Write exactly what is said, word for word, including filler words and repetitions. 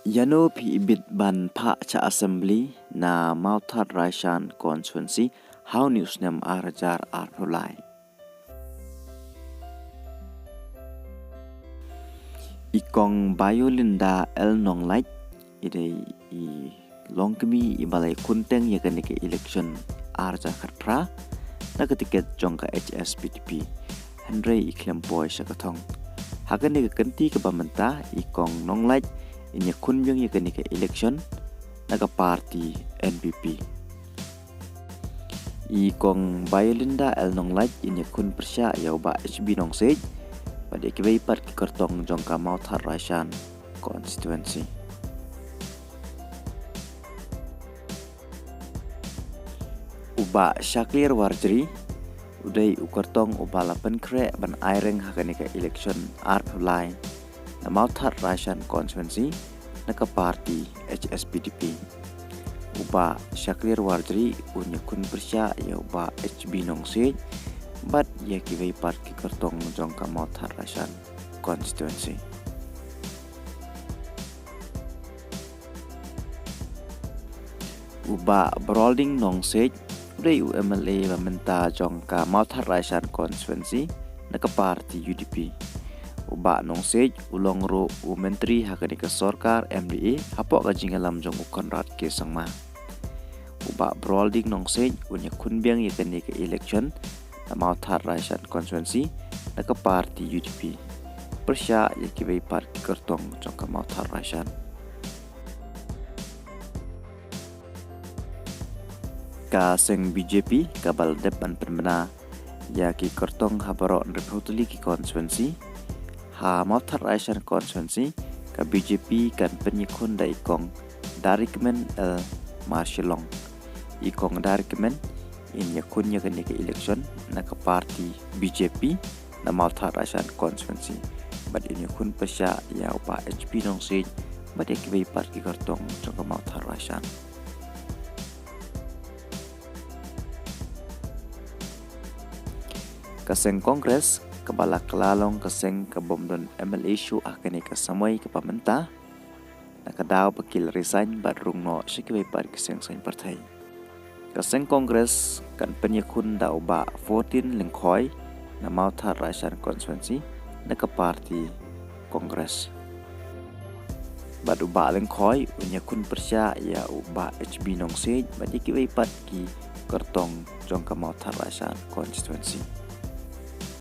Ïano phi ibit ban phah sha Assembly na Mawthadraishan Constituency ha une u snem ar hajar arphew lai? I Kong Biolinda L Nonglait i dei i longkmie iba la ïakhun teng ïa kane ka election ar hajar khatphra na ka tiket jong ka H S P D P. Hynrei i khlem poi sha ka thong. Ha kane ka kynti kaba mynta, i Kong Nonglait in ïakhun biang ïa kane ka election na ka party N P P. I Kong Biolinda L Nonglait in ïakhun pyrshah ïa u Bah H B Nongsiej bad ïa kiwei pat ki kyrtong jong ka Mawthadraishan Constituency. U Bah Shakliar Warjri u dei u kyrtong uba la pynkhreh ban aireng ha kane ka election arphew lai na Mawthadraishan Constituency na ka party H S P D P. U Bah Shakliar Warjri un ïakhun pyrshah ïa u Bah H B Nongsiej bad ïa kiwei pat ki kyrtong jong ka Mawthadraishan Constituency. U Bah Brolding Nongsiej u dei u M L A ba mynta jong ka Mawthadraishan Constituency na ka party U D P. U Bah Nongsiej u long ruh u myntri ha kane ka sorkar M D A hapoh ka jingïalam jong u Conrad K Sangma. U Bah Brolding Nongsiej un ïakhun biang ïa kane ka election na Mawthadraishan Constituency na ka party U D P pyrshah ïa kiwei pat ki kyrtong jong ka Mawthadraishan. Ka seng B J P kaba la dep ban pynbna ïa ki kyrtong ha baroh hynriewphew tylli ki constituency. Ha Mawthadraishan Constituency, ka B J P kan pynïakhun da i Kong Darikmen L Marshillong. I Kong Darikmen in ïakhun ïa kane ka election na ka party B J P na Mawthadraishan Constituency bad in ïakhun pyrshah ïa u Bah H B Nongsiej bad ïa kiwei pat ki kyrtong jong ka Mawthadraishan. Ka seng Congress kaba la kylla long ka seng ka bym don M L A shuh ha kane ka samoi kaba mynta, na ka daw ba ki la resign bad rung noh sha kiwei pat ki seng saiñ pyrthei. Ka seng Congress kan pynïakhun da u Bah Fortin Lyngkhoi na Mawthadraishan Constituency na ka party Congress. Bad u Bah Lyngkhoi un ïakhun pyrshah ïa u Bah H B Nongsiej bad ïa kiwei pat ki kyrtong jong ka Mawthadraishan Constituency.